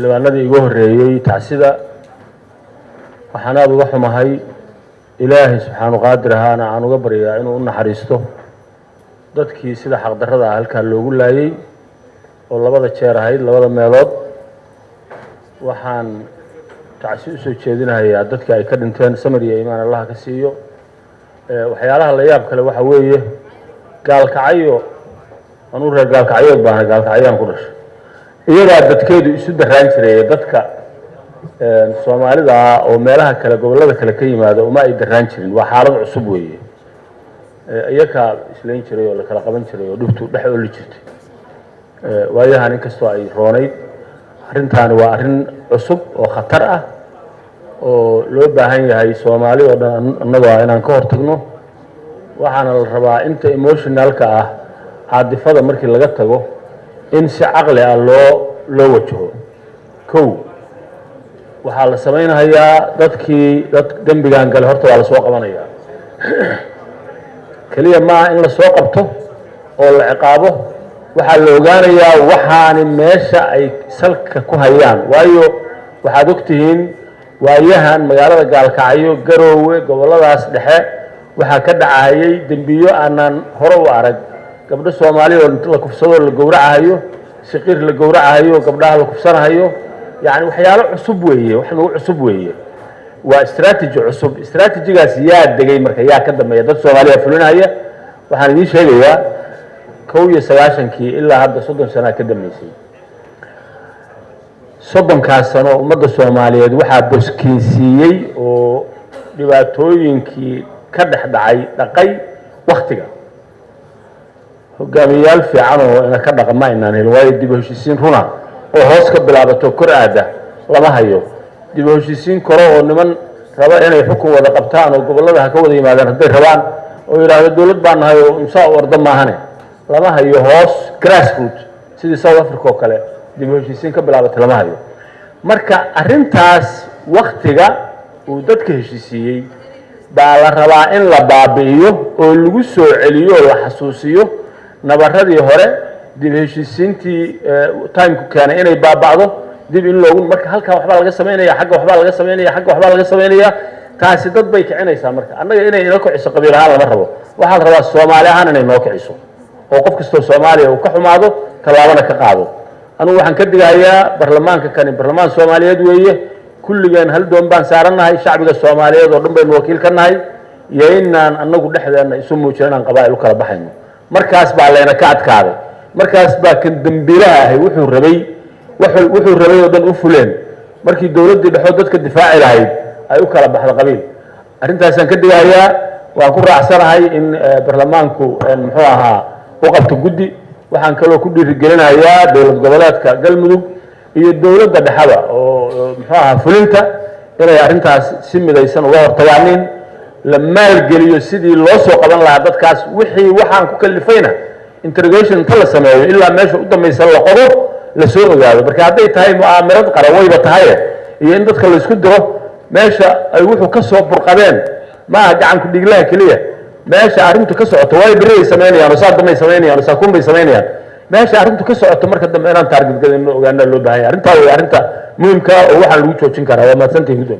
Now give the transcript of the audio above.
Xildhibaanadii igu horreeyey tacsida, waxaan aada uga xumahay, Ilaahay subxaanu qaadir ahaana aan uga baryaa inuu u naxariisto dadkii sida xaqdarrada ah halkaa loogu laayey oo labada jeer ahayd, labada meelood. Waxaan tacsi usoo jeedinayaa dadkii ay ka dhinteen, samir iyo iimaan Allaha ka siiyo. Waxyaalaha la yaab kale waxa weeye Gaalkacyo. Anuu reer Gaalkacyood baana, Gaalkacyaan ku dhashay. Iyagaa dadkeedu isu daraan jiray. Dadka Soomaalida ah oo meelaha kale, gobollada kale ka yimaada uma ay daraan jirin. Waa xaalad cusub weeye. Iyakaa islayn jiray oo la kala qaban jiray oo dhibtu dhex ooli jirtay. Waayahan inkastoo ay roonayd, arrintaani waa arrin cusub oo khatar ah oo loo baahan yahay Soomaali oo dhan annagoo ah inaan ka hortagno. Waxaana la rabaa inta emotionalka ah, caadifada markii laga tago, in si caqli ah loo wajaho. Kow, waxaa la samaynayaa dadkii dad dembigan gale horta waa la soo qabanayaa. Keliya maaha in la soo qabto oo la ciqaabo. Waxaa la ogaanayaa waxaani meesha ay salka ku hayaan, waayo waxaad ogtihiin waayahan magaalada Gaalkacyo, Garoowe, gobolladaas dhexe waxaa ka dhacayay dembiyo aanaan hore u arag. Gabdho Soomaaliya oo la kufsadoo la gowracahayo, siqiir la gowracahayo, gabdhaha la kufsanahayo, yacni waxyaalo cusub weeye, wax nagu cusub weeye. Waa strategy cusub. Strategy-gaas yaa degay marka? Yaa ka dambeeya? Dad Soomaaliya fulinaya. Waxaan idiin sheegayaa, 91-kii ilaa hadda 30 sanaa ka dambeysay. 30-kaas sano ummadda Soomaaliyeed waxaa boskiinsiiyey oo dhibaatooyinkii ka dhex dhacay dhaqay waktiga. Hogaamiyayaal fiican oo ina ka dhaqa ma aynaan helin, waayo dib u heshiisiin runa oo hoos ka bilaabato kor aada lama hayo. Dib u heshiisiin koro oo niman raba inay xukun wada qabtaan oo gobollada ha ka wada yimaadaan hadday rabaan oo yidhaahdo dowlad baan nahay oo unsaa u ordo maahane, lama hayo. Hoos, grassroot, sidii South Africa oo kale dib u heshiisiin ka bilaabatay lama hayo. Marka arrintaas waktiga uu dadka heshiisiiyey baa la rabaa in la baabi'iyo oo lagu soo celiyo oo la xasuusiyo nabaradii hore. Dib heshiisiintii timeku keenay inay baaba'do, dib in loogu. Marka halkan waxbaa laga samaynaya, xagga waxbaa laga samaynaya, xagga waxbaa laga samaynaya. Taasi dad bay kicinaysaa. Marka annaga inay inoo kiciso qabiil ahaan lama rabo. Waxaa la rabaa Soomaali ahaan inay noo kiciso oo qof kastoo Soomaaliya uu ka xumaado, tallaabana ka qaado. Anugu waxaan ka digayaa, barlamaanka kani barlamaan Soomaaliyeed weeye. Kulligeen hal doon baan saarannahay. Shacbiga Soomaaliyeed oo dhan baynu wakiil ka nahay iyo inaan annagu dhexdeenna isu muujino inaan qabaa'il u kala baxayno. Markaas baa layna ka adkaaday. Markaas baa kan dembiilaha ahay wuxuu rabay oo dhan u fuleen, markii dowladdii dhexood dadka difaaci lahayd ay u kala baxdo qabiil. Arrintaasaan ka digayaa. Waan ku raacsanahay in barlamaanku muxuu ahaa u qabto guddi. Waxaan kaloo ku dhiirigelinayaa dowlad goboleedka Galmudug iyo dowladda dhexaba oo muxuu ahaa fulinta inay arrintaas si midaysan uga hortagaanin, la maalgeliyo sidii loo soo qaban lahaa dadkaas. Wixii waxaan ku kalifayna interrogation inta la sameeyo ilaa meesha u dambaysa la qodo, lasoo ogaado. Marka hadday tahay mu'aamirad qaran, wayba tahaye, iyo in dadka laysku diro, meesha ay wuxuu ka soo burqadeen maaha gacanku dhiglaha keliya. Meesha arrintu ka socoto, waayo berri ay samaynayaan oo saa dambay samaynayaan oo saakuun bay samaynayaan. Meesha arrintu ka socoto marka dambe inaan target gadino, ogaana loo baahan yahay. Arrintaa way arrinta muhimka oo waxaan lagu joojin karaa. Waa mahadsantihin, gudoomiye.